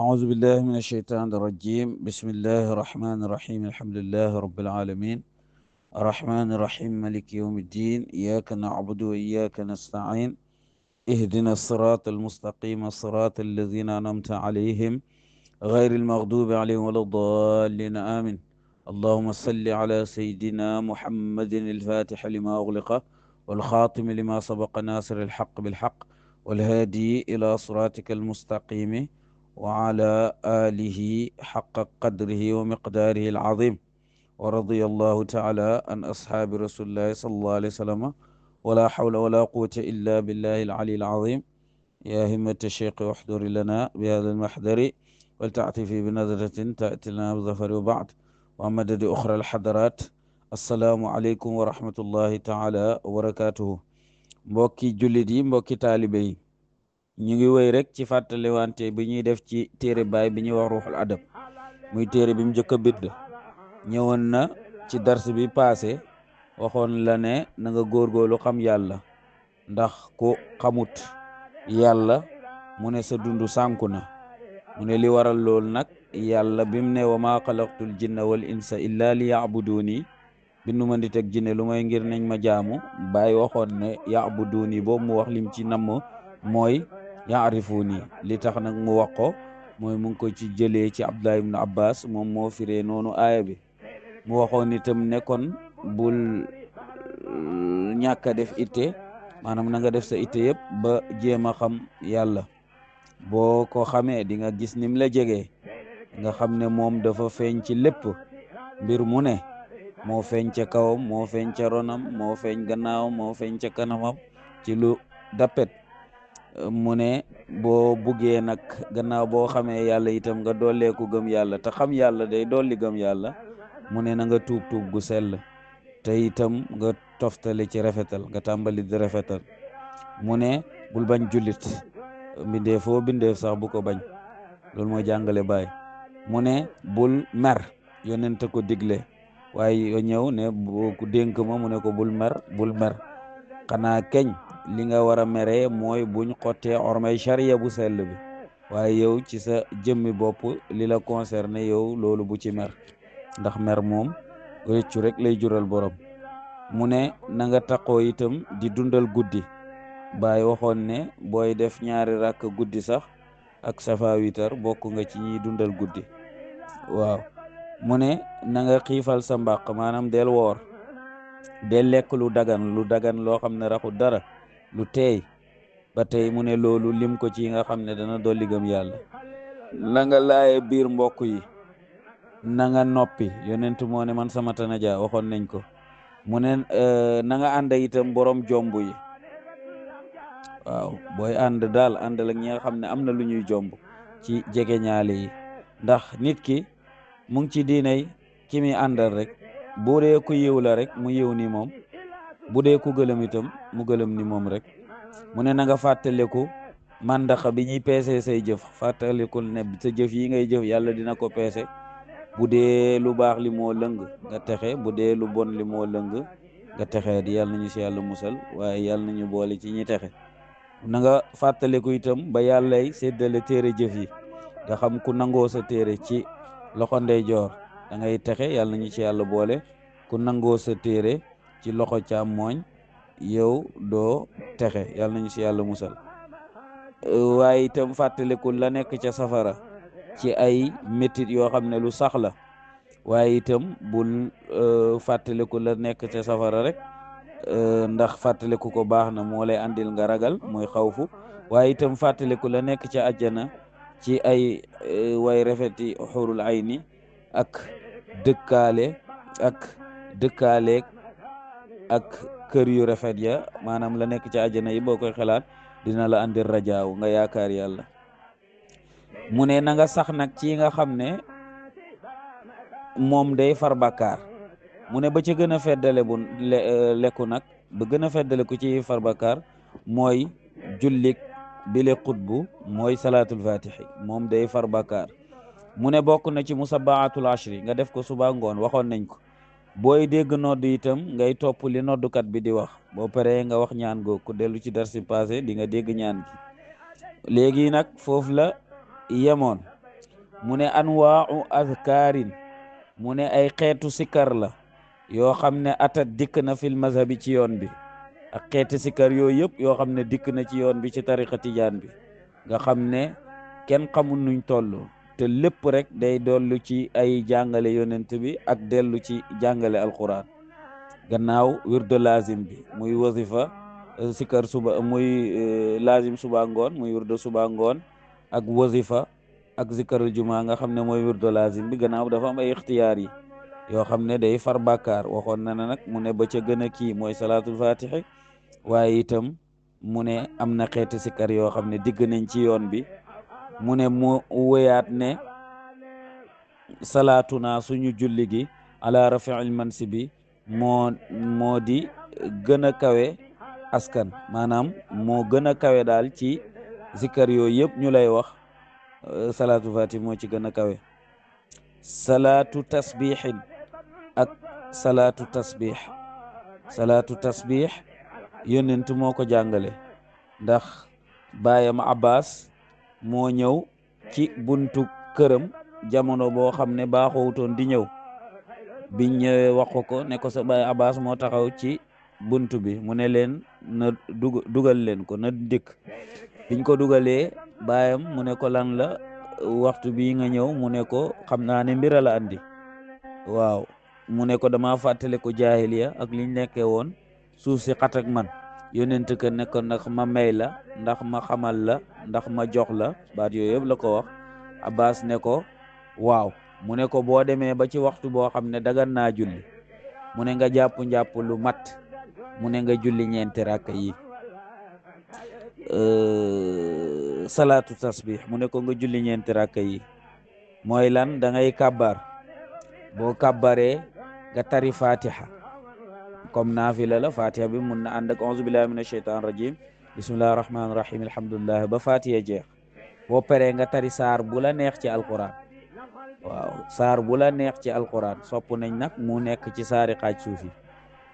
أعوذ بالله من الشيطان الرجيم بسم الله الرحمن الرحيم الحمد لله رب العالمين الرحمن الرحيم مالك يوم الدين إياك نعبد وإياك نستعين اهدنا الصراط المستقيم صراط الذين أنعمت عليهم غير المغضوب عليهم ولا الضالين آمين اللهم صل على سيدنا محمد الفاتح لما أغلق والخاتم لما سبق ناصر الحق بالحق والهادي إلى صراطك المستقيم وعلى آله حق قدره ومقداره العظيم ورضي الله تعالى عن أصحاب رسول الله صلى الله عليه وسلم ولا حول ولا قوة إلا بالله العلي العظيم يا همة الشيخ احضر لنا بهذا المحضر ولتعطفي بنظرة تأتي لنا بظفر وبعد ومدد أخرى الحضرات السلام عليكم ورحمة الله تعالى وبركاته mbokki jullit yi mbokki taalibe yi ñu ngi wéy rek ci fàttali wante bi ñuy def ci téere baay bi ñuy wax ruuxul adab muy téere bi mu njëkk a bind ñëwoon na ci dars bi passé waxoon la ne na nga góorgóorlu xam yàlla ndax ku xamut yàlla mu ne sa dundu sànku na mu ne li waral lool nag yàlla bim ne wa maa xalaqtul jinna wal insa illa li yaabuduuni bindu ma nit ak jinne lu may ngir nañ ma jaamu bàyyi waxoon ne yaabuduuni boobu mu wax lim ci namm mooy yaarifuuni li tax nag mu wax ko mooy mu ngi ko ci jëlee ci Abdullah ibn Abbas moom moo firee noonu aaya bi mu waxoon itam ne kon bul ñàkk a def itte maanaam na nga def sa itte yëpp ba jéem a xam yàlla boo ko xamee di nga gis nim la jegee nga xam ne moom dafa feeñ ci lépp mbir mu ne moo feeñ ca kawam moo feeñ ca ronam moo feeñ gannaawam moo feeñ ca kanamam ci lu dappet mu ne boo buggee nag gannaaw boo xamee yàlla itam nga dolleeku gëm yàlla te xam yàlla day dolli gëm yàlla mu ne na nga tuub gu sell te itam nga toftale ci rafetal nga tàmbali di rafetal mu ne bul bañ jullit mbindeef foo bindeef sax bu ko bañ loolu mooy jàngale baay mu ne bul mer yonent ko digle waaye yo ñëw ne ku dénk ma mu ne ko bul mer xanaa keñ li nga war a meree mooy buñ xottee ormay charia bu sell bi waaye yow ci sa jëmmi bopp li la concerné yow loolu bu ci mer ndax mer moom rëccu rek lay jural borom mu ne na nga taqoo itam di dundal guddi baay waxoon ne booy def ñaari rakk guddi sax ak safa witar bokk nga ci ñiy dundal guddi waaw mu ne na nga xiifal sa mbàq maanaam del woor del lekk lu dagan loo xam ne raxu dara lu teey ba tey mu ne loolu lim ko ci nga xam ne dana dolli gëm yàlla na nga laaye biir mbokk yi na nga noppi yonent moo ne man sama tanaja waxoon nañ ko mu ne na nga ànd itam borom jomb yi waaw booy ànd daal àndal ak ñi nga xam ne am na lu ñuy jomb ci jege ñaale yi ndax nit ki mu ngi ci diinay ki muy àndal rek bu dee ku yiw la rek mu yiw ni moom bu dee ku gëlëm itam mu gëlëm ni moom rek mu ne na nga fàttaliku màndaxa bi ñuy peese say jëf fàttalikul ne sa jëf yi ngay jëf yàlla dina ko peese bu dee lu baax li moo lëng nga texe bu dee lu bon li moo lëng nga texee di yàlla nañu si yàlla musal waaye yàlla nañu boole ci ñi texe na nga fàttaliku itam ba yàllay séddale téere jëf yi nga xam ku nangoo sa téere ci loxo ndeyjoor da ngay texe yàlla nañu ci yàlla boole ku nangoo sa téere ci loxo càmmooñ yow doo texe yàlla nañu si yàlla musal waaye itam fàttaliku la nekk ca safara ci ay métit yoo xam ne lu sax la waaye itam bul fàttaliku la nekk ca safara rek ndax fàttaliku ko baax na moo lay andil nga ragal mooy xawfu waaye itam fàttaliku la nekk ca àjjana ci ay way rafeti xurul ayni ak dëkkaaleeg ak kër yu rafet ya maanaam la nekk ci àjjana yi boo koy xalaat dina la andil rajaaw nga yaakaar yàlla mu ne na nga sax nag ci nga xam ne moom day far bàkkaar mu ne ba ca gën a feddale bu lekku nag ba gën a feddale ku ci far bàkkaar mooy jullik bile xutbu mooy salaatul fatixi moom day far bàkkaar mu ne bokk na ci musabaatul ashri nga def ko suba ngoon waxoon nañ ko booy dégg nodd itam ngay topp li noddukat bi di wax boo paree nga wax ñaan googu ku dellu ci darsi passé di nga dégg ñaan gi léegi nag foofu la yemoon mu ne anwaau azkaarin mu ne ay xeetu sikar la yoo xam ne atat dikk na fil mazhabi ci yoon bi ak xeeti sikar yooyu yëpp yoo xam ne dikk na ci yoon bi ci tariqa tijaan bi nga xam ne kenn xamul nuñ toll te lépp rek day dollu ci ay jàngale yonent bi ak dellu ci jàngale alquran gannaaw wirdo lazim bi muy wasifa sikar suba muy lazim suba ngoon muy wirdo suba ngoon ak wasifa ak zikarul juma nga xam ne mooy wirdo lazim bi gannaaw dafa am ay ixtiyaar yi yoo xam ne day far bàkkaar waxoon na ne nag mu ne ba ca gën a kii mooy salaatul fatixi waaye itam mu ne am na xeeti sikar yoo xam ne digg nañ ci yoon bi mu ne mu wéyaat ne salaatu naa suñu julli gi ala rafiil mansibi moo di gën a kawe askan maanaam moo gën a kawe daal ci zikar yooyu yëpp ñu lay wax salaatu fatih moo ci gën a kawe salaatu tasbixin ak salaatu tasbix yonent moo ko jàngale ndax baayam Abbas moo ñëw ci buntu këram jamono boo xam ne baaxowutoon di ñëw biñ ñëwee wax ko ne ko sa baay Abbas moo taxaw ci buntu bi mu ne leen na dugal leen ko na dikk biñ ko dugalee baayam mu ne ko lan la waxtu bii nga ñëw mu ne ko xam naa ne mbira la andi waaw mu ne ko dama fàttale ko jaahiliya ak liñ nekkee woon suuf si xat ak man yonent ka ne ko ndax ma may la ndax ma xamal la ndax ma jox la baat yooyu yëpp la ko wax Abbas ne ko waaw mu ne ko boo demee ba ci waxtu boo xam ne dagan naa julli mu ne nga jàpp lu mat mu ne nga julli ñeenti rakk yi salaatu tasbih mu ne ko nga julli ñeenti rakk yi mooy lan da ngay kàbbar boo kàbbaree nga tari fatiha comme naafila la fatiha bi mun na ànd ak auzu billahi min asheytan rajim bismillahi rahmani rahim alhamdulilah ba fatiha jeex boo paree nga tari saar bu la neex ci alquran waaw saar bu la neex ci alquran sopp nañ nag mu nekk ci saari xaaj suufi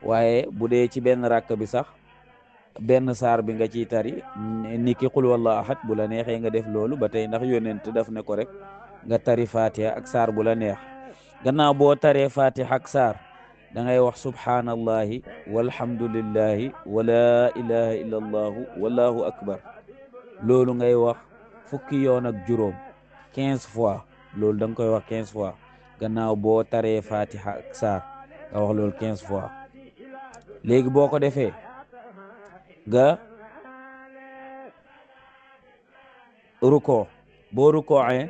waaye bu dee ci benn rakk bi sax benn saar bi nga ciy tari ni ki qul wallahu ahad bu la neexee nga def loolu ba tey ndax yonent daf ne ko rek nga tari fatiha ak saar bu la neex gannaaw boo taree fatiha ak saar da ngay wax subhanallahi walhamdulillahi wala ilaha illa allahu wallahu akbar loolu ngay wax fukki yoon ak juróom 15 fois loolu da nga koy wax 15 fois gannaaw boo taree fatiha ak saar nga wax loolu 15 fois léegi boo ko defee nga ruko boo rukoe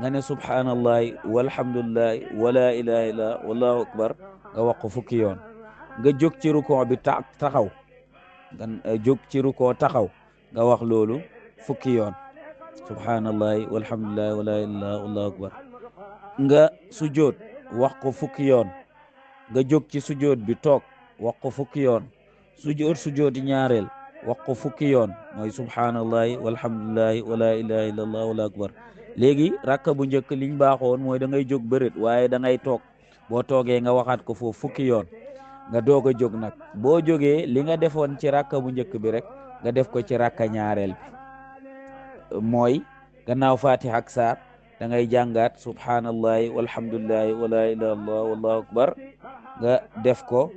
nga ne subhanallahi walhamdulillahi wala ilaha illa wallahu akbar nga wax ko fukki yoon nga jóg ci ruko bi taxaw nga jóg ci ruko taxaw nga wax loolu fukki yoon subhanallahi walhamdulillahi wala ilaha illa wallahu akbar nga sujjoot wax ko fukki yoon nga jóg ci sujjoot bi toog wax ko fukki yoon sujjooti ñaareel wax ko fukki yoon mooy subhanallahi walhamdulillahi wala ilaha illa allah wallahu akbar léegi rakka bu njëkk liñ baaxoon mooy da ngay jóg bëreet waaye da ngay toog boo toogee nga waxaat ko foofu fukki yoon nga doog a jóg nag boo jógee li nga defoon ci rakka bu njëkk bi rek nga def ko ci rakka ñaareel bi mooy gannaaw fatiha ak saar da ngay jàngaat subhanallahi walhamdulillahi wala ilaha illa allah wallahu akbar nga def ko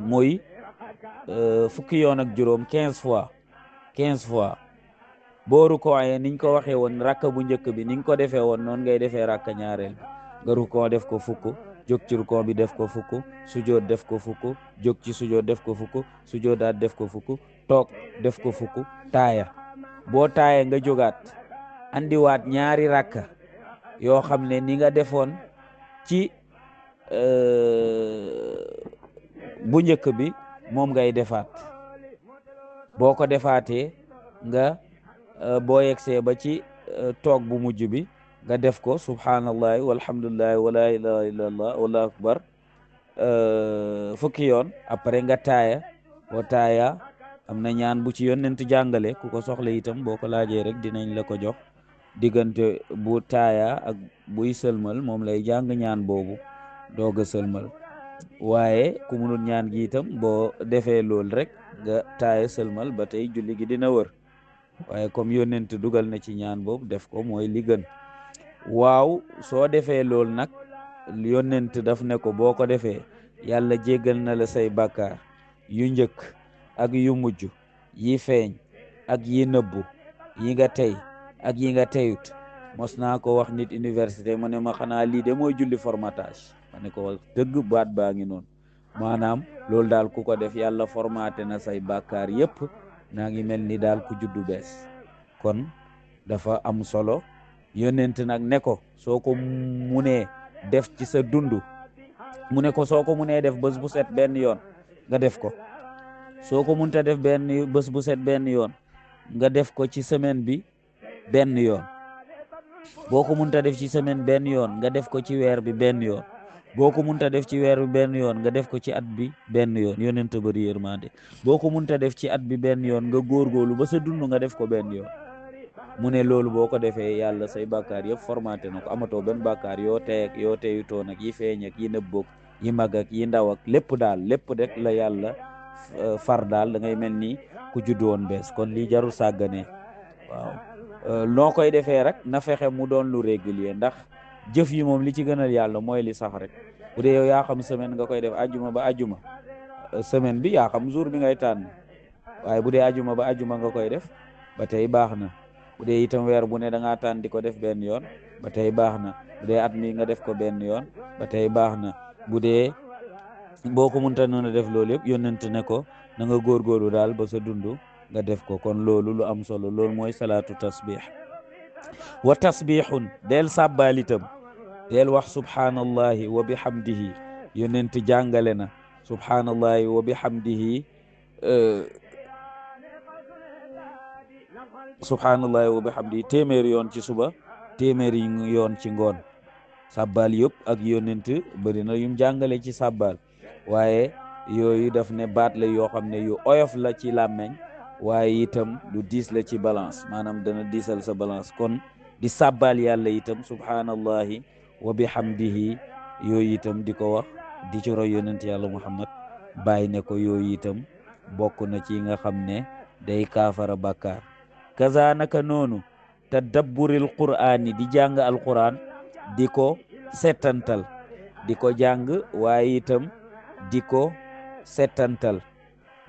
muy fukki yoon ak juróom 15 fois boo rukkooyee niñ ko waxee woon rakka bu njëkk bi niñ ko defee woon noonu ngay defee rakka ñaareel bi nga rukkoo def ko fukk jóg ci rukkoo bi def ko fukk sujood def ko fukk jóg ci sujood def ko fukk sujoodaat def ko fukk toog def ko fukk taaya boo taaya nga jógaat andiwaat ñaari rakka yoo xam ne ni nga defoon ci bu njëkk bi moom ngay defaat boo ko defaatee nga boo yegsee ba ci toog bu mujj bi nga def ko subhanallahi walhamdulillahi wala ilaha illa allah wallahu akbar fukki yoon après nga taaya boo taaya am na ñaan bu ci yonent jàngale ku ko soxla itam boo ko laajee rek dinañ la ko jox diggante bu taaya ak buy sëlmal moom lay jàng ñaan boobu doog a sëlmal waaye ku munul ñaan gi itam boo defee loolu rek nga taaya sëlmal ba tey julli gi dina wër waaye comme yonent dugal na ci ñaan boobu def ko mooy li gën waaw soo defee loolu nag yonent daf ne ko boo ko defee yàlla jéggal na la say bàkkaar yu njëkk ak yu mujj yi feeñ ak yi nëbbu yi nga tey ak yi nga teyut. mos naa ko wax nit université mu ne ma xanaa lii de mooy julli formatage ma ne ko wax dëgg baat baa ngi noonu maanaam loolu daal ku ko def yàlla formaté na say bàkkaar yépp naa ngi mel ni daal ku juddu bees. kon dafa am solo yonent nag ne ko soo ko munee def ci sa dund mu ne ko soo ko munee def bés bu set benn yoon nga def ko, soo ko munta def benn bés bu set benn yoon nga def ko ci semaine bi benn yoon, boo ko munta def ci semaine benn yoon nga def ko ci weer bi benn yoon, boo ko munta def ci weer bi benn yoon nga def ko ci at bi benn yoon. yonent bari yërmande. boo ko munta def ci at bi benn yoon nga góorgóorlu ba sa dund nga def ko benn yoon. mu ne loolu boo ko defee yàlla say bàkkaar yëpp formaté na ko, amatoo benn bàkkaar yoo tey ak yoo teyutoo nag yi feeñ ak yi nëbboog yi mag ak yi ndaw ak lépp daal lépp rek la yàlla far daal da ngay mel ni ku judd woon bees. kon lii jarul sàggane. waaw noo koy defee rek na fexe mu doon lu régulier, ndax jëf yi moom li ci gënal yàlla mooy li sax rek. bu dee yow yaa xam semaine nga koy def ajuma ba ajuma, semaine bi yaa xam jour bi ngay tànn, waaye bu dee ajuma ba ajuma nga koy def ba tey baax na. bu dee itam weer bu ne da ngaa tànn di ko def benn yoon ba tey baax na. bu dee at mi nga def ko benn yoon ba tey baax na. bu dee boo ko mënta noon a def loolu yëpp yónnent ne ko na nga góorgóorlu daal ba sa dund nga def ko. kon loolu lu am solo, loolu mooy salaatu tasbih. wa tasbihun del sàbbaal itam, del wax subhanallahi wa bihamdihi. yónnent jàngale na subhanallahi wa bihamdihi, subhanallahi wa bihamdihi téeméeri yoon ci suba, téeméeri yoon ci ngoon. sàbbaal yëpp ak yónnent bëri na yum jàngale ci sàbbaal, waaye yooyu daf ne baat la yoo xam ne yu oyof la ci làmmeñ, waaye itam lu diis la ci balance, maanaam dana diisal sa balance. kon di sàbbaal yàlla itam subhanallahi wa bihamdihi, yooyu itam di ko wax di ci roy yónnent yàlla Muhammad. bàyyi ne ko yooyu itam bokk na ci nga xam ne day kaafara bàkkaar. kaza naka noonu tadabburil qur'aani, di jàng alquran di ko settantal, di ko jàng waaye itam di ko settantal.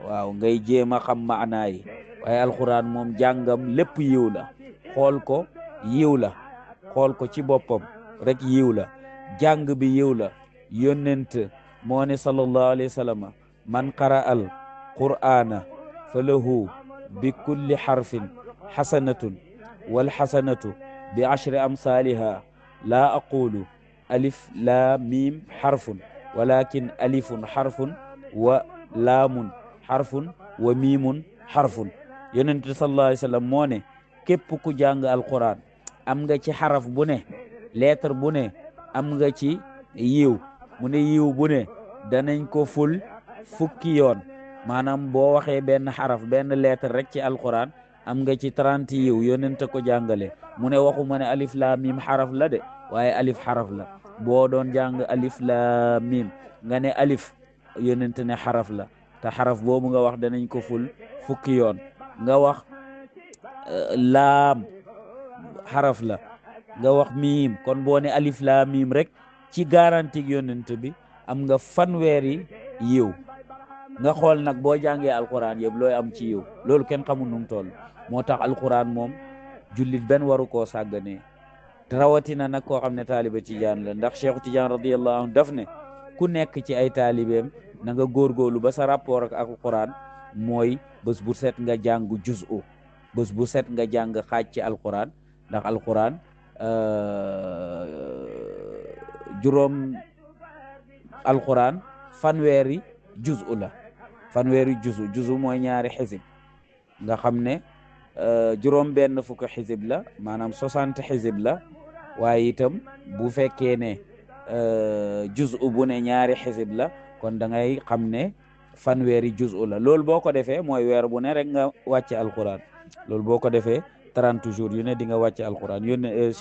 waaw ngay jéem a xam maanaa yi, waaye alquran moom jàngam lépp yiw la. xool ko yiw la, xool ko ci boppam rek yiw la, jàng bi yiw la. yónnent moo ne sallallahu alayhi wa sallam man qara al qur'ana fa lahu bi kulli harfin hasanatun wal hasanatu bi ashri amsaliha la aqulu alif laam miim harfun walakin alifun harfun wa laamun harfun wa miimun harfun. yonent sallallahu alayhi wa sallam moo ne képp ku jàng alquran am nga ci xaraf bu ne, lettre bu ne am nga ci yiw. mu ne yiw bu ne danañ ko ful fukki yoon, maanaam boo waxee benn xaraf benn lettre rek ci alquran am nga ci 30 yiw. yonent ko jàngale. mu ne waxuma ne alif laam miim xaraf la de, waaye alif xaraf la. boo doon jàng alif laam miim nga ne alif, yonent ne xaraf la, te xaraf boobu nga wax danañ ko ful fukki yoon. nga wax laam xaraf la, nga wax miim, kon boo ne alif laam miim rek ci garanti yonent bi am nga fanweeri yiw. nga xool nag boo jàngee alquran yëpp looy am ci yiw, loolu kenn xamul nu mu toll. moo tax alquran moom jullit benn waru koo sàgganee, rawatina nag koo xam ne taaliba tijaan la. ndax Cheikh Tidiane radiyallahu anhu daf ne ku nekk ci ay taalibeem na nga góorgóorlu ba sa rapport ak alquran mooy bés bu set nga jàng juz'u, bés bu set nga jàng xaaj ci alquran. ndax alquran juróom alquran fanweeri juz'u la, fanweeri juz'u mooy ñaari xisib. nga xam ne juróom benn fukk xisib la, maanaam 60 xisib la. waaye itam bu fekkee ne juz'u bu ne ñaari xisib la, kon da ngay xam ne fanweeri juz'u la. loolu boo ko defee mooy weer bu ne rek nga wàcce alquran. loolu boo ko defee 30 jours yu ne di nga wàcce alquran. yónne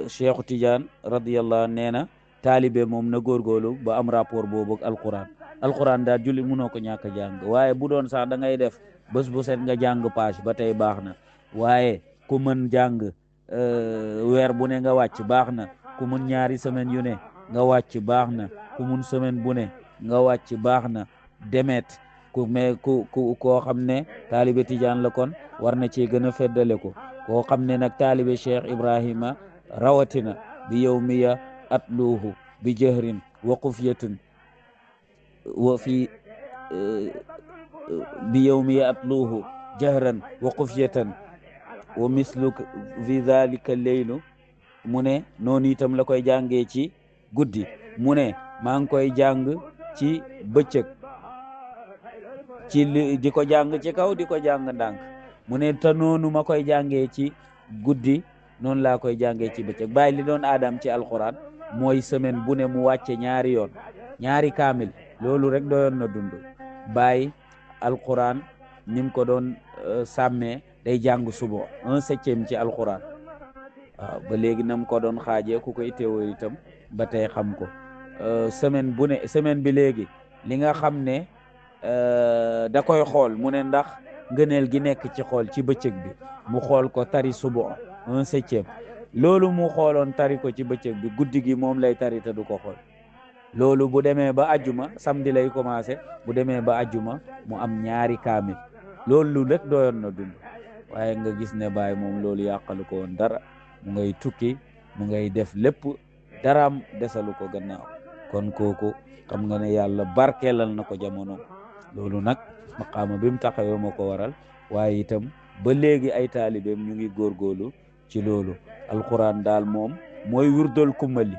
Cheikhu Tidiane radiyallahu nee na taalibe moom na góorgóorlu ba am rapport boobu ak alquran. alquran daal julli mënoo ko ñàkk a jàng, waaye bu doon sax da ngay def bés bu set nga jàng page ba tey baax na. waaye ku mën jàng weer bu ne nga wàcc baax na, ku mun ñaari semaine yu ne nga wàcc baax na, ku mun semaine bu ne nga wàcc baax na. demet koo xam ne taalibe tijaan la kon war na cee gën a feddale ko. koo xam ne nag taalibe Cheikh Ibrahima rawatina bi yawmiya atluuhu bi jahrin wa xufyatin wa fi bi yawmiya atluuhu jahran wa xufyatan wa mislu fi dhalika leylu mu ne noonu itam la koy jàngee ci guddi. mu ne maa ngi koy jàng ci bëccëg ci di ko jàng ci kaw di ko jàng ndànk. mu ne te noonu ma koy jàngee ci guddi noonu laa koy jàngee ci bëccëg. bàyyi li doon aadam ci alquran mooy semaine bu ne mu wàcce ñaari yoon ñaari kaamil, loolu rek doyoon na dund. bàyyi alquran nim ko doon sàmmee day jàng suba 1/7 ci alquran. waaw ba léegi nam ko doon xaajee ku koy teewoo itam ba tey xam ko. semaine bu ne semaine bi léegi li nga xam ne da koy xool mu ne ndax ngëneel gi nekk ci xool ci bëccëg bi mu xool ko tari suba 1/7. loolu mu xooloon tari ko ci bëccëg bi guddi gi moom lay tari te du ko xool. loolu bu demee ba ajjuma samedi lay commencé, bu demee ba ajjuma mu am ñaari kaamil. loolu rek doyoon na dund. waaye nga gis ne Baay moom loolu yàqalu ko woon dara. mu ngay tukki, mu ngay def lépp, daraam desalu ko gannaaw. kon kooku xam nga ne yàlla barkeelal na ko jamono. loolu nag maqaama bi mu taxawee moo ko waral. waaye itam ba léegi ay taalibeem ñu ngi góorgóorlu ci loolu. alquran daal moom mooy wirdul kumali.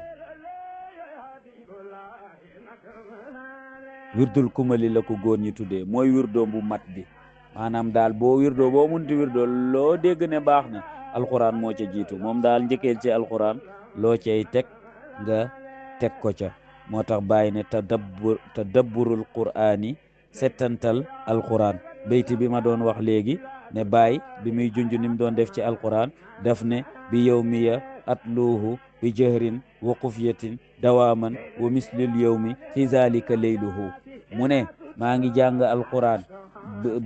wirdul kumali la ko góor ñi tuddee, mooy wirdoom bu mat bi. maanaam daal boo wirdoo boo munti wirdoo loo dégg ne baax na alquran moo ca jiitu. moom daal njëkkeel ci alquran loo cay teg nga teg ko ca. moo tax bàyyi ne tadabburul qur'ani settantal alquran. bayti bi ma doon wax léegi ne bàyyi bi muy junj ni mu doon def ci alquran daf ne bi yawmiya atluuhu bi jahrin wa xufyatin dawaaman wa mislil yawmi fi zalika leyluhu. mu ne maa ngi jàng alquran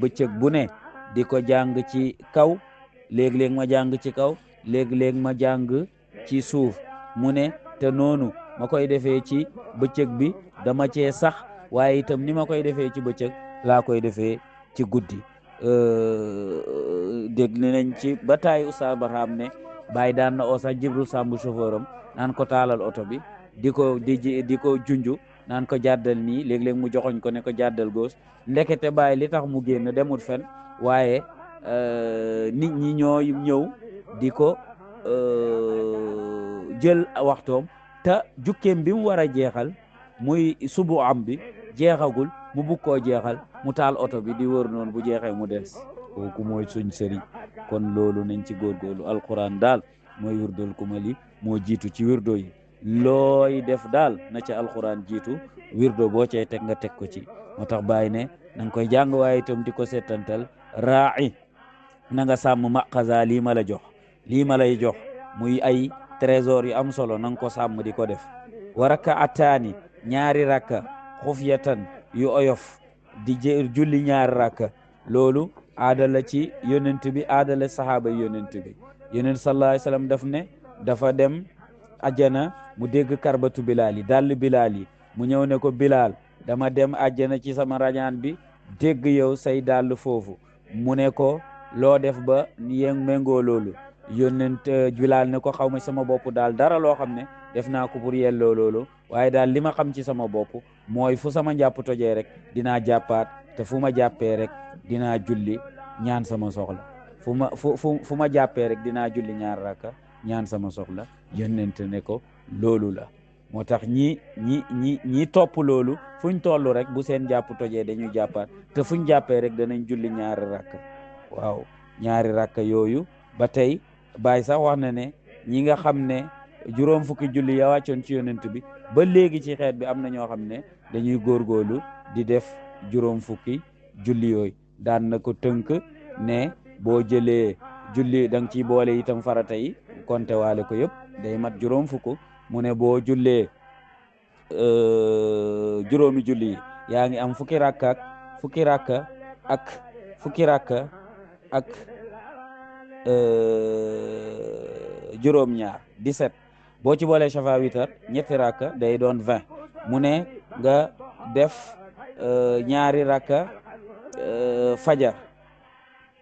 bëccëg bu ne di ko jàng ci kaw, léeg-léeg ma jàng ci kaw, léeg-léeg ma jàng ci suuf. mu ne te noonu ma koy defee ci bëccëg bi dama cee sax, waaye itam ni ma koy defee ci bëccëg laa koy defee ci guddi. dégg nañ ci ba taay Oustaz Barham ne Baay daan na oo sax Jibril Samb chauffeur am naan ko taalal oto bi di ko junju naan ko jàddal nii, léeg-léeg mu joxoñ ko ne ko jàddal góos. ndekete Baay li tax mu génn demul fen, waaye nit ñi ñoo ñëw di ko jël waxtoom te jukkeem bi mu war a jeexal muy subu am bi jeexagul, mu bugg koo jeexal mu taal oto bi di wër noonu, bu jeexee mu des. kooku mooy suñ sëriñ. kon loolu nañ ci góorgóorlu. alquran daal mooy wirdul kumali, moo jiitu ci wirdo yi. looy def daal na ca alquran jiitu, wirdo boo cay teg nga teg ko ci. moo tax Baay ne na nga koy jàng waaye itam di ko settantal. raa'i na nga sàmm maqaza lii ma la jox, lii ma lay jox muy ay trésor yu am solo, na nga ko sàmm di ko def. wa rakaataani ñaari rakka xufyatan yu oyof di julli ñaari rakka. loolu aada la ci yonent bi, aada la sahaaba yonent bi. yonent sallallahu alayhi wasallam daf ne dafa dem ajjana mu dégg karbatu bilaal yi, dàll bilaal yi. mu ñëw ne ko Bilaal, dama dem ajjana ci sama rañaan bi dégg yow say dàll foofu. mu ne ko loo def ba yéen méngoo loolu? yonent Bilaal ne ko xaw ma sama bopp daal dara loo xam ne def naa ko pour yelloo loolu, waaye daal li ma xam ci sama bopp mooy fu sama njàpp tojee rek dinaa jàppaat, te fu ma jàppee rek dinaa julli ñaan sama soxla. fu ma jàppee rek dinaa julli ñaar rakka ñaan sama soxla. yonent ne ko loolu la. moo tax ñi topp loolu fuñ toll rek bu seen jàpp tojee dañuy jàppaat, te fuñ jàppee rek danañ julli ñaari rakka. waaw ñaari rakka yooyu ba tey Baay sax wax na ne ñi nga xam ne juróom fukki julli ya wàccoon ci yonent bi ba léegi ci xeet bi am na ñoo xam ne dañuy góorgóorlu di def juróom fukki julli yooyu. daan na ko tënk ne boo jëlee julli da nga ciy boole itam farata yi konte waale ko yëpp day mat juróom fukk. mu ne boo jullee juróomi julli yi yaa ngi am fukki rakka ak juróom-ñaar 17 boo ci boolee shafa witar ñetti rakka day doon 20 mu ne nga def ñaari rakka fajar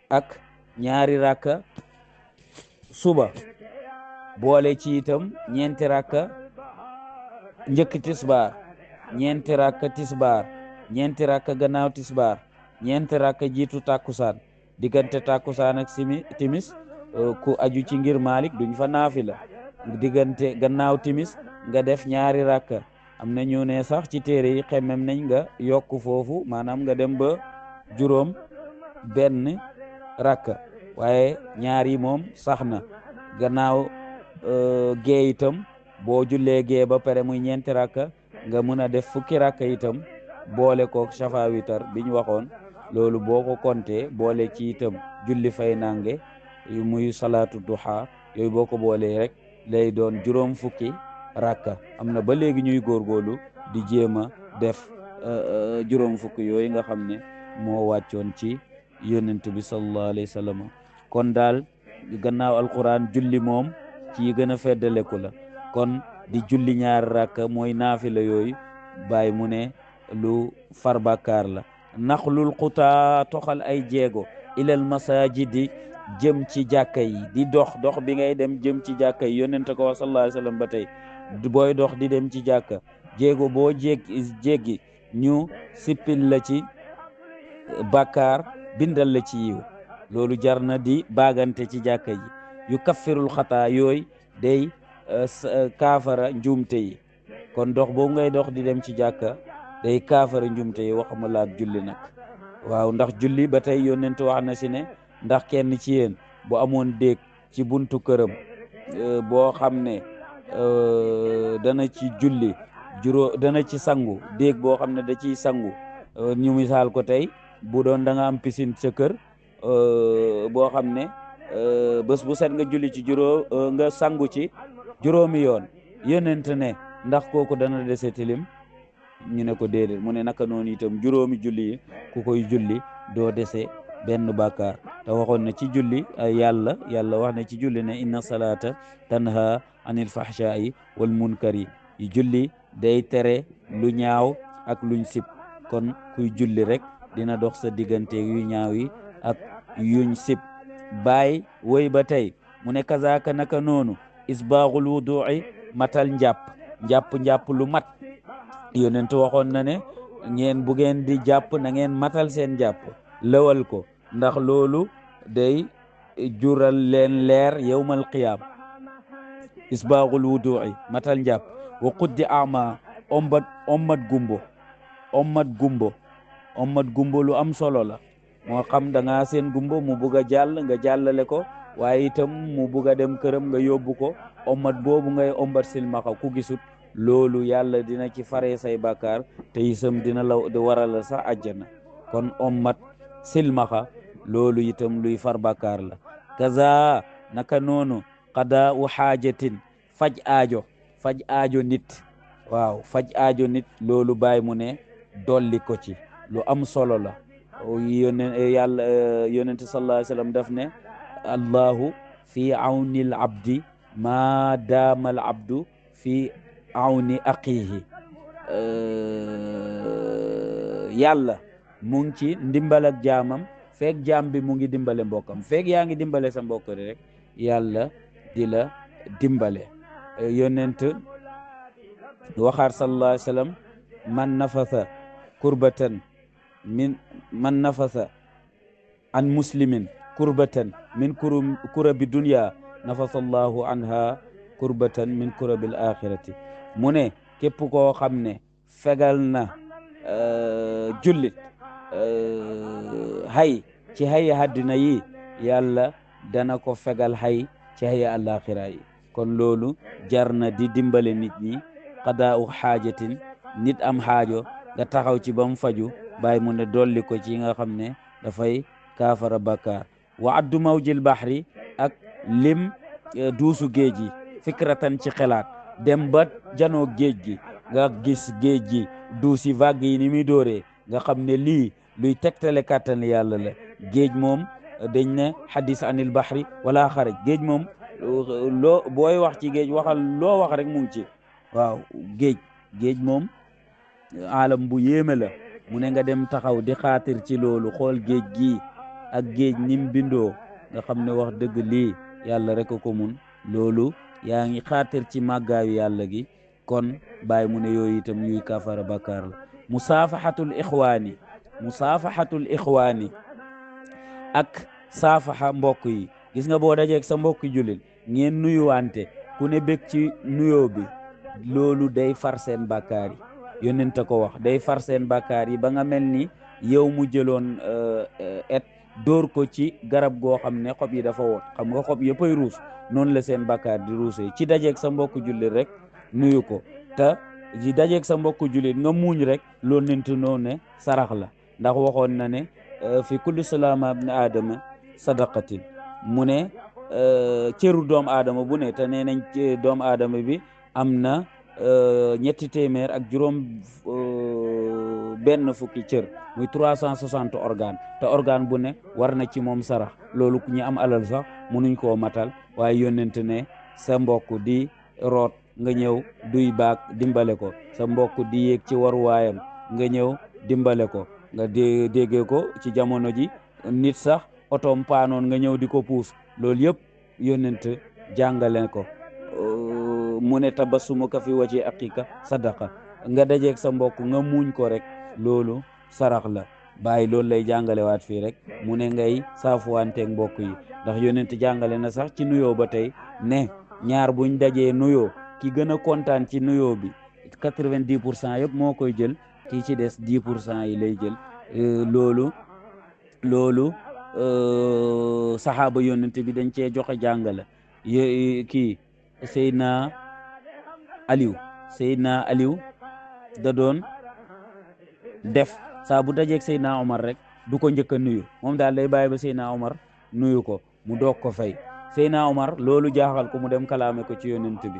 ak ñaari rakka suba boole ci itam ñeenti rakka njëkk tisbaar ñeenti rakka tisbaar ñeenti rakka gannaaw tisbaar ñeenti rakka jiitu tàkkusaan diggante tàkkusaan ak timis ku aju ci ngir Malik duñ fa naafila diggante gannaaw timis nga def ñaari rakka am na ñu ne sax ci téere yi xemmem nañ nga yokk foofu maanaam nga dem ba juróom benn rakka waaye ñaar yi moom sax na gannaaw gee itam boo jullee gee ba pare muy ñeenti rakka nga mën a def fukki rakka itam boole kook shafa witar biñ waxoon loolu boo ko compté boole ci itam julli fay nange muy salaatu duha yooyu boo ko boolee rek lay doon juróom fukki rakka am na ba léegi ñuy góorgóorlu di jéem a def juróom fukki yooyu nga xam ne moo wàccoon ci yonent bi sallallahu alayhi wa sallam kon daal gannaaw alquran julli moom ci yi gën a feddaleku la kon di julli ñaari rakka mooy naafila yooyu bàyyi mu ne lu far bàkkaar la naxlul xutaa toxal ay jéego ilal masajidi jëm ci jàkka yi di dox bi ngay dem jëm ci jàkka yi yonent ko wax sallallahu alayhi wa sallam ba tey booy dox di dem ci jàkka jéego boo jéggi ñu sippil la ci bàkkaar bindal la ci yiw loolu jar na di baagante ci jàkka ji yu kaffirul xataa yooyu day kaafara njuumte yi kon dox boobu ngay dox di dem ci jàkka day kaafara njuumte yi waxuma la ak julli nag waaw ndax julli ba tey yonent wax na si ne ndax kenn ci yéen bu amoon déeg ci buntu këram boo xam ne dana ci julli dana ci sangu déeg boo xam ne da ciy sangu ñu misaal ko tey bu doon da nga am piscine sa kër boo xam ne bés bu set nga julli ci nga sangu ci juróomi yoon yonent ne ndax kooku dana dese tilim ñu ne ko déedéet mu ne naka noonu itam juróomi julli yi ku koy julli doo dese benn bàkkaar te waxoon na ci julli yàlla wax na ci julli ne inna salata tanha anil fahshai wal munkari yi julli day tere lu ñaaw ak luñ sib kon kuy julli rek dina dox sa diggante yu ñaaw yi ak yuñ sib baay woy ba tey mu ne kazaaka naka noonu isbaaxul wudu'i matal njàpp lu mat yonent waxoon na ne ngeen bu ngeen di jàpp na ngeen matal seen jàpp lëwal ko ndax loolu day jural leen leer yawmal qiyaam isbaaxul wudu'i matal njàpp wa quddi ama ommat gumbo lu am solo la moo xam da nga seen gumbo mu bugg a jàll nga jàllale ko waaye itam mu bugg a dem këram nga yóbbu ko ommat boobu ngay ombat silmaxa ku gisut loolu yàlla dina ci fare say bàkkaar te itam dina la waral sax àjjana kon ommat silmaxa loolu itam luy far bàkkaar la kaza naka noonu qada u xaajatin faj aajo nit waaw faj aajo nit loolu bàyyi mu ne dolli ko ci lu am solo la yonent sallallahu alayhi wa sallam daf ne allahu fi awni al abdi ma daama al abdu fi awni aqihi yàlla mu ngi ci ndimbal ak jaamam feek jaam bi mu ngi dimbale mbokkam feek yaa ngi dimbale sa mbokk rek yàlla di la dimbale yonent waxaat sallallahu alayhi wa sallam man nafasa an muslimin kurbatan min kurabi dunya nafasa allahu anha kurbatan min kurabil axirati mu ne képp koo xam ne fegal na jullit hay ci hay haddina yi yàlla dana ko fegal hay ci hay alaxira yi kon loolu jar na di dimbale nit ñi qadaa'u xaajatin nit am xaajo nga taxaw ci ba mu faju bàyyi mu ne dolli ko ci nga xam ne dafay kaafara bakkaar wa addu mawjil bahri ak lim duusu géej gi fikratan ci xelaat dem ba janoo géej gi nga gis géej gi duusi vague yi ni muy dóoree nga xam ne lii luy tegtale kàttan yàlla la géej moom dañ ne hadis anil bahri wala xaraj géej moom loo booy wax ci géej waxal loo wax rek mu ngi ci waaw géej moom alam bu yéeme la mu ne nga dem taxaw di xaatir ci loolu xool géej gii ak géej nim bindoo nga xam ne wax dëgg lii yàlla rek ko mun loolu yaa ngi xaatir ci màggaayu yàlla gi kon bàyyi mu ne yooyu itam ñuy kafara bakkaar la musaafahatul ixwaani ak saafaxa mbokk yi gis nga boo dajeeg sa mbokk jullit ngeen nuyuwante ku ne bég ci nuyoo bi loolu day far seen bàkkaar yi yonent ko wax day far seen bàkkaar yi ba nga mel ni yow mu jëloon et dóor ko ci garab goo xam ne xob yi dafa woot xam nga xob yëppay ruus noonu la seen bàkkaar di ruusee ci dajeeg sa mbokk jullit rek nuyu ko te ci dajeeg sa mbokk jullit nga muuñ rek loolu nent noonu ne sarax la ndax waxoon na ne fi kulli salaama ibni aadama sadaqatin mu ne cëru doomu aadama bu ne te nee nañ doomu aadama bi am na 300 ak juróom benn fukki cër muy 360 organe te organe bu ne war na ci moom sarax loolu ku ñu am alal sax munuñ koo matal waaye yónnent ne sa mbokk di root nga ñëw duy baak dimbale ko sa mbokk di yéeg ci waruwaayam nga ñëw dimbale ko nga déggee ko ci jamono ji nit sax otoom paanoon nga ñëw di ko puus loolu yëpp yónnent jàngale ko mu ne tabassumuka fi waji aqika sadaqa nga dajeeg sa mbokk nga muuñ ko rek loolu sarax la bàyyi loolu lay jàngalewaat fii rek mu ne ngay saafuwanteeg mbokk yi ndax yónnent jàngale na sax ci nuyoo ba tey ne ñaar buñ dajee nuyoo ki gën a kontaan ci nuyoo bi 90% yëpp moo koy jël ki ci des 10% yi lay jël loolu saxaaba yónnent bi dañ cee joxe jàngale kii Seydina Aliou da doon def saa bu dajeeg Seydina Omar rek du ko njëkk a nuyu moom daal day bàyyi ba Seydina Omar nuyu ko mu doog ko fay Seydina Omar loolu jaaxal ko mu dem kalaame ko ci yónnent bi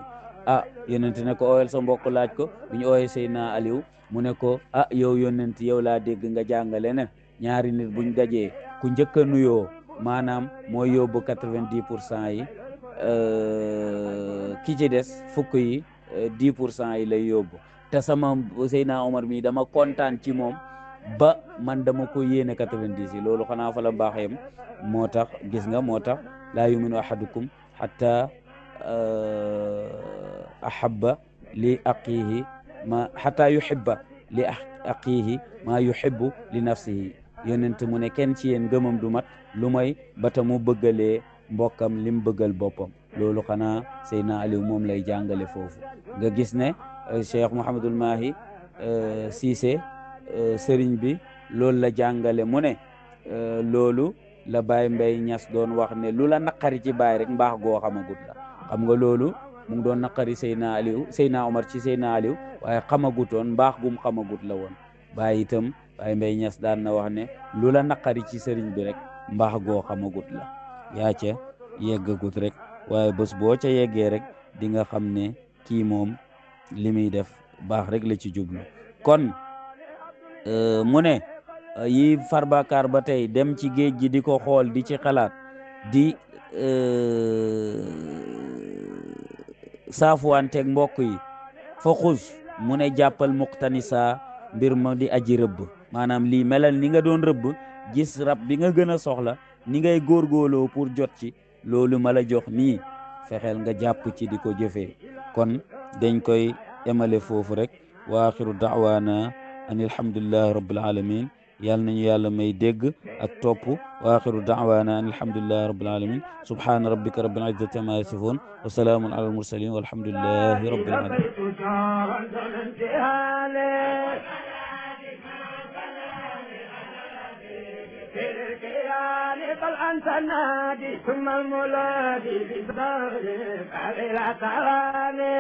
yónnent ne ko ooyal sa mbokk laaj ko bi ñu ooyee Seydina Aliou mu ne ko yow yónnent yow laa dégg nga jàngale ne ñaari nit buñ dajee ku njëkk a nuyoo maanaam mooy yóbbu 90% yi ki ci des fukk yi 10% yi lay yóbbu te sama Seydina Omar mi dama kontaan ci moom ba man dama ko yéene 90 yi loolu xanaa fa la baax yam moo tax gis nga moo tax laa yuminu ahadukum hatta ahabba li aqihi ma hatta yuhibba li aqihi ma yuhibbu li nafsihi yonent mu ne kenn ci yéen gëmam du mat lu may bata mu bëggalee mbokkam lim bëggal boppam loolu xanaa Seydina Aliou moom lay jàngale foofu nga gis ne Cheikh Mouhamadul Mahi Cissé sëriñ bi loolu la jàngale mu ne loolu la Baye Mbaye Niass doon wax ne lu la naqari ci Baye rek mbaax goo xamagut la xam nga loolu mu ngi doon naqari Seydina Omar ci Seydina Aliou waaye xamagutoon mbaax gum xamagut la woon Baye itam Baye Mbaye Niass daan na wax ne lu la naqari ci sëriñ bi rek mbaax goo xamagut la yaa ca yeggagut rek waaye bés boo ca yeggee rek di nga xam ne kii moom li muy def baax rek la ci jublu kon mu ne yi farbakaar ba tey dem ci géej gi di ko xool di ci xalaat di saafuwanteeg mbokk yi fa xus mu ne jàppal muqtanisa mbir ma di aji rëbb maanaam lii melal ni nga doon rëbb gis rab bi nga gën a soxla ni ngay góorgóorloo pour jot ci loolu ma la jox nii fexeel nga jàpp ci di ko jëfee kon dañ koy emale foofu rek wa axiru da'wana an alhamdulillahi rabbil alamin yàlla nañu yàlla may dégg ak topp wa axiru da'wana an alhamdulillahi rabbil alamin subhana rabbika rabbil izzati amma yasifun wa salaamun ala al mursalin walhamdulillahi rabbil alamin بل أنت النادي ثم المولادي بصدرك على العتراني